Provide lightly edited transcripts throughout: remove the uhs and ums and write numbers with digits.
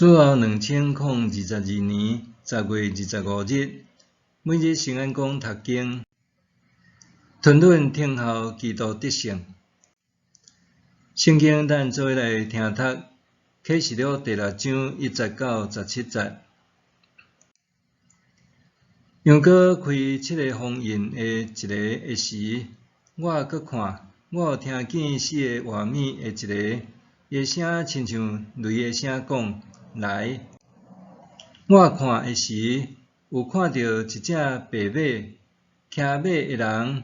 主後2022年10月25日，每日聖安講讀經，吞忍聽候基督得勝。聖經咱做伙來聽讀啟示錄第六章1節到17節。楊哥開七个封印的一个的時，我閣看，我有聽見四个活物的一个，伊的聲親像雷的聲講：來！我看的時，有看著一隻白馬，騎馬的人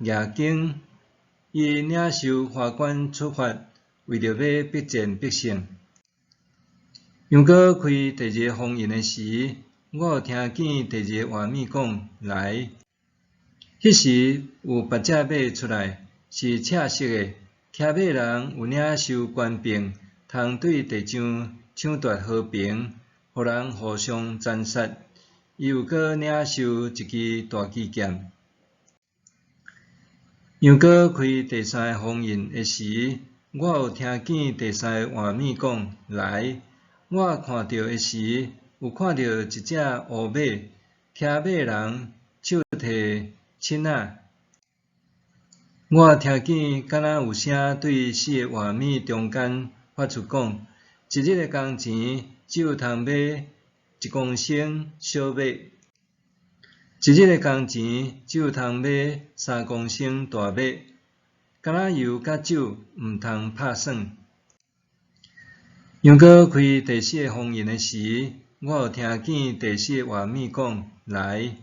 舉弓，伊領受華冠出發，為著欲必戰必勝。楊哥開第二个封印的時，我有聽見第二个活物講：來！彼時有別隻馬出來，是赤色的，騎馬人有領受權柄，通對地上搶奪和平，予人互相殘殺。伊又閣領受一支大支劍。楊哥開第三个封印的時，我有聽見第三個活物講：來！我看著的時，有看著一隻烏馬，騎馬人手提銃仔。我聽見敢若有聲對四个活物中間發出講：一日的工錢只有通買一公升小麥，一日的工錢只有通買3公升大麥。橄欖油佮酒毋通拍耍。楊哥開第四个封印的時，我有聽見第四个活物講：來！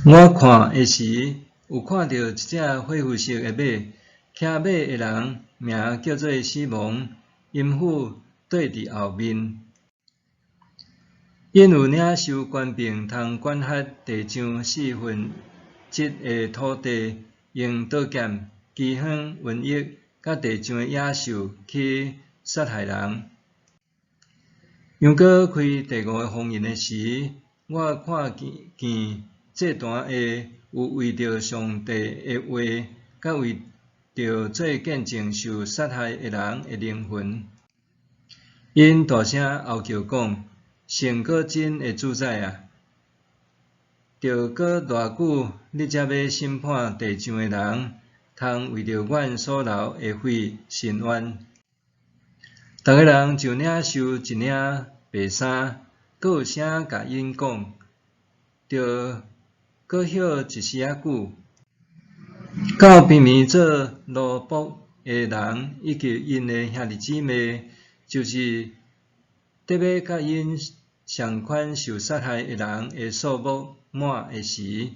我看的時，有看著一隻火灰色的馬，騎馬的人名叫做死亡，陰府綴佇後面。𪜶有領受權柄，通管轄地上四分之一的土地，用刀劍、饑荒、瘟疫，佮地上的野獸去殺害人。楊哥開第五个封印的時，我看見祭壇下有為著上帝的話，佮為著做見證受殺害的人的靈魂。𪜶大聲吼叫講：聖閣真的主宰啊！著閣偌久，你才欲審判地上的人，通為著阮所流的血伸冤？逐个人就領受一領白衫，閣有聲共𪜶講：著閣歇一時仔久，到邊暝做奴僕的人以及𪜶的兄弟姊妹，就是得欲佮𪜶仝款受殺害的人的數目滿的時。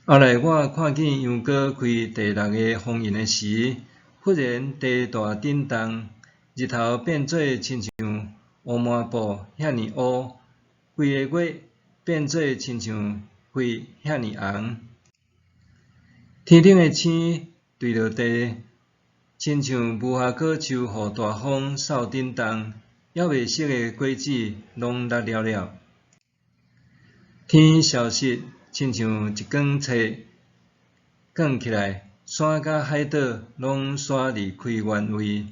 後來我看見楊哥開第六个封印的時，忽然地大震動，日頭變做親像烏麻布遐爾烏，規个月變做親像血遐爾紅。天頂的星墜落地，親像無花果樹予大風掃震動，猶未熟的果子攏落了了。天消失，親像一卷冊卷起來，山佮海島攏煞離開原位。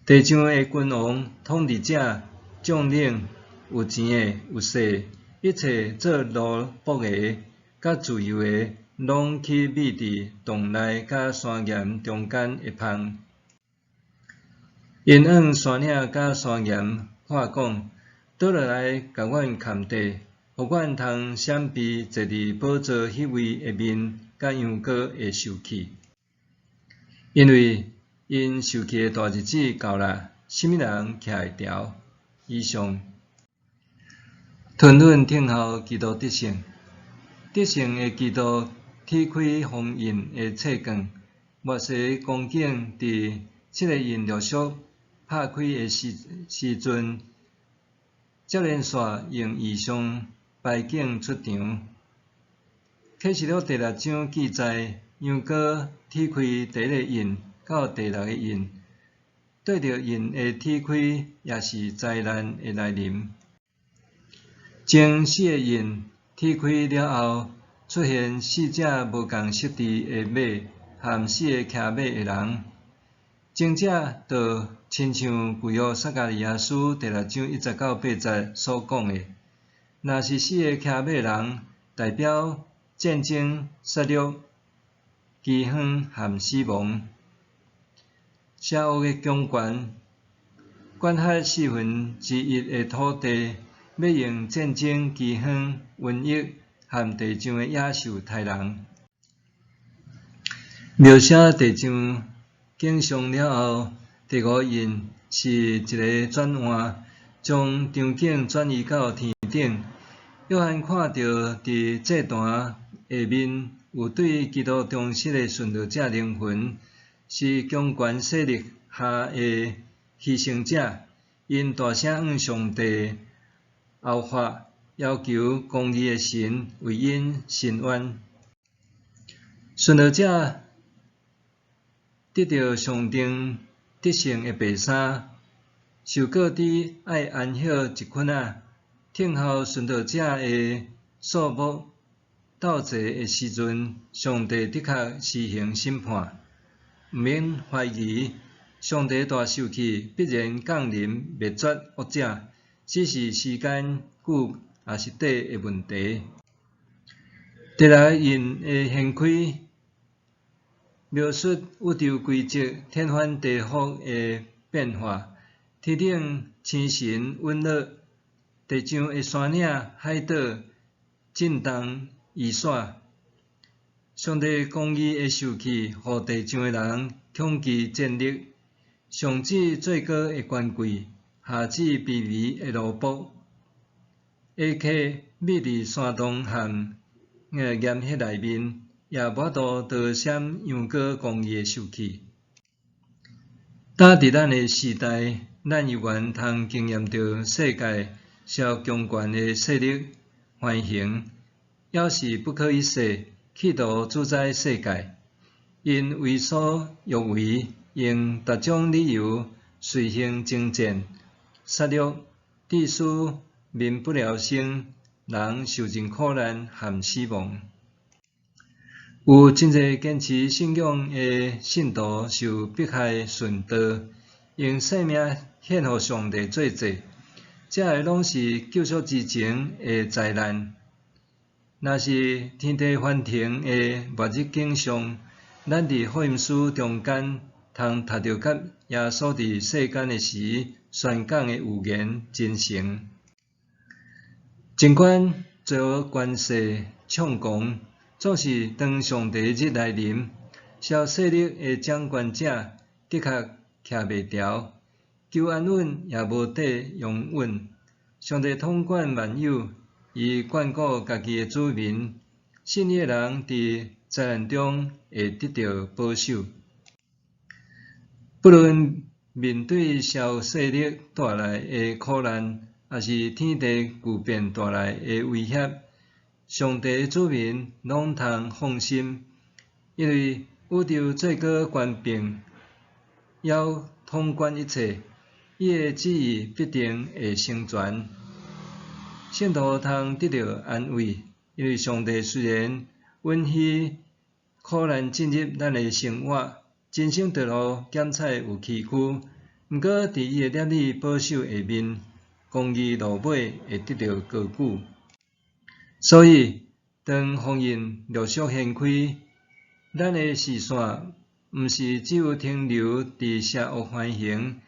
地上的君王、統治者、將領，有錢的、有勢，一切做奴僕的，佮自由的，攏去覕佇洞內佮山岩中間的縫。𪜶向山嶺佮山岩喊講：倒落來，共阮崁地，予阮通閃避坐佇寶座彼位的面，佮羊羔的受氣。因為𪜶受氣的大日子到啦，啥物人徛會牢？以上。吞忍聽候基督得勝，得勝的基督踢開封印的冊卷，摩西光景佇七個印陸續拍開的時時陣，接連紲用異象擺景出場。啟示錄第六章記載，羊羔踢開第一个印到第六个印，綴著印的踢開，也是災難的來臨。前四个印踢開了後，出現四隻無仝色緻的馬，和四个騎馬的人。前者就親像舊約撒迦利亞書第六章一節到八節所講的，若是四个騎馬人代表戰爭、殺戮、饑荒和死亡。邪惡的強權管轄四分之一的土地，欲用戰爭、饑荒、瘟疫和地上的野獸刣人。描寫地上景象了後，第五印是一个轉換，將場景轉移到天頂。約翰看著佇祭壇下面有對基督忠實的殉道者靈魂，是強權勢力下的犧牲者，𪜶大聲向上帝呼喊，要求公義的神為𪜶伸冤。殉道者得著上等得勝的白衫，受告知愛安歇一陣仔，等候殉道者的數目到齊的時陣，上帝的確施行審判。毋免懷疑，上帝大受氣必然降臨滅絕惡者，只是時間久抑是短的問題。第六印的掀開，描述宇宙規則天翻地覆的變化，天頂星辰隕落，地上的山嶺、海島震動夷散。上帝公義的受氣，予地上的人恐懼戰慄，上至最高的權貴，下至卑微的奴僕，下客覕佇山洞和岩穴內面，也無法度逃閃羊羔公義的受氣。今佇咱的時代，咱猶原通經驗著世界受強權的勢力橫行，猶是不可一世，企圖主宰世界。𪜶為所欲為，用各種理由隨行征戰、殺戮，致使民不聊生，人受盡苦難和死亡。有真濟堅持信仰的信徒受迫害殉道，用性命獻予上帝做祭，這个攏是救贖之前的災難。若是天地翻騰的末日景象，咱佇福音書中間通讀著佮耶穌佇世間的時宣講的預言真誠。儘管罪惡權勢暢狂，總是當上帝日來臨，邪惡勢力的掌權者的確徛袂牢，求安穩也無得容穩。上帝統管萬有，伊眷顧家己的子民，信伊的人佇災難中會得著保守。不論面對邪惡勢力帶來的苦難，抑是天地巨變帶來的威脅，上帝的子民攏通放心，因為宇宙最高權柄猶統管一切，伊的旨意必定會成全。聖徒通得著安慰，因為上帝雖然允許苦難進入咱的生活，人生道路減彩有崎嶇，毋過佇伊的憐憫保守下面，公義路尾會得著高舉。所以，當封印陸續掀開，咱的視線毋是只有停留佇邪惡橫行、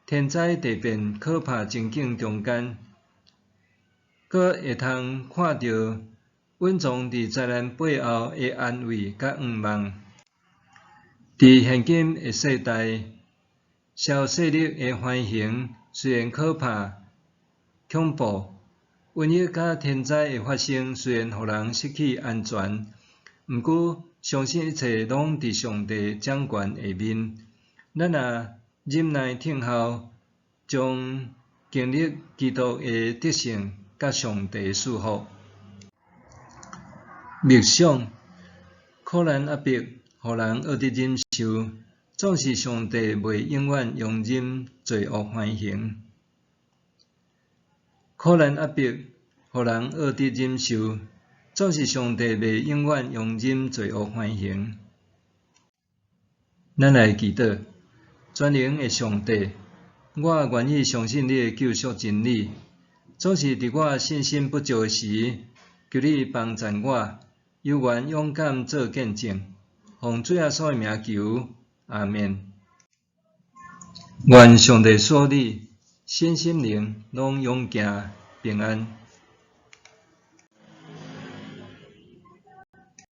天災地變可怕情景中間，閣會通看著隱藏佇災難背後的安慰佮向望。佇現今的世代，邪惡勢力的橫行雖然可怕、恐怖，瘟疫佮天災的發生雖然予人失去安全，毋過相信一切攏佇上帝掌權下面。咱若忍耐等候，將經歷基督的得勝佮上帝賜福。默想，苦難壓迫，予人學得忍受，總是上帝袂永遠容忍罪惡橫行。苦難壓迫，予人學得忍受，總是上帝袂永遠容忍罪惡橫行。咱來祈禱，全能的上帝，我願意相信你的救贖真理。總是佇我信心不足的時，求你幫贊我，猶原勇敢做見證。奉主耶穌的名求，阿們。願上帝賜你身心靈攏勇健平安。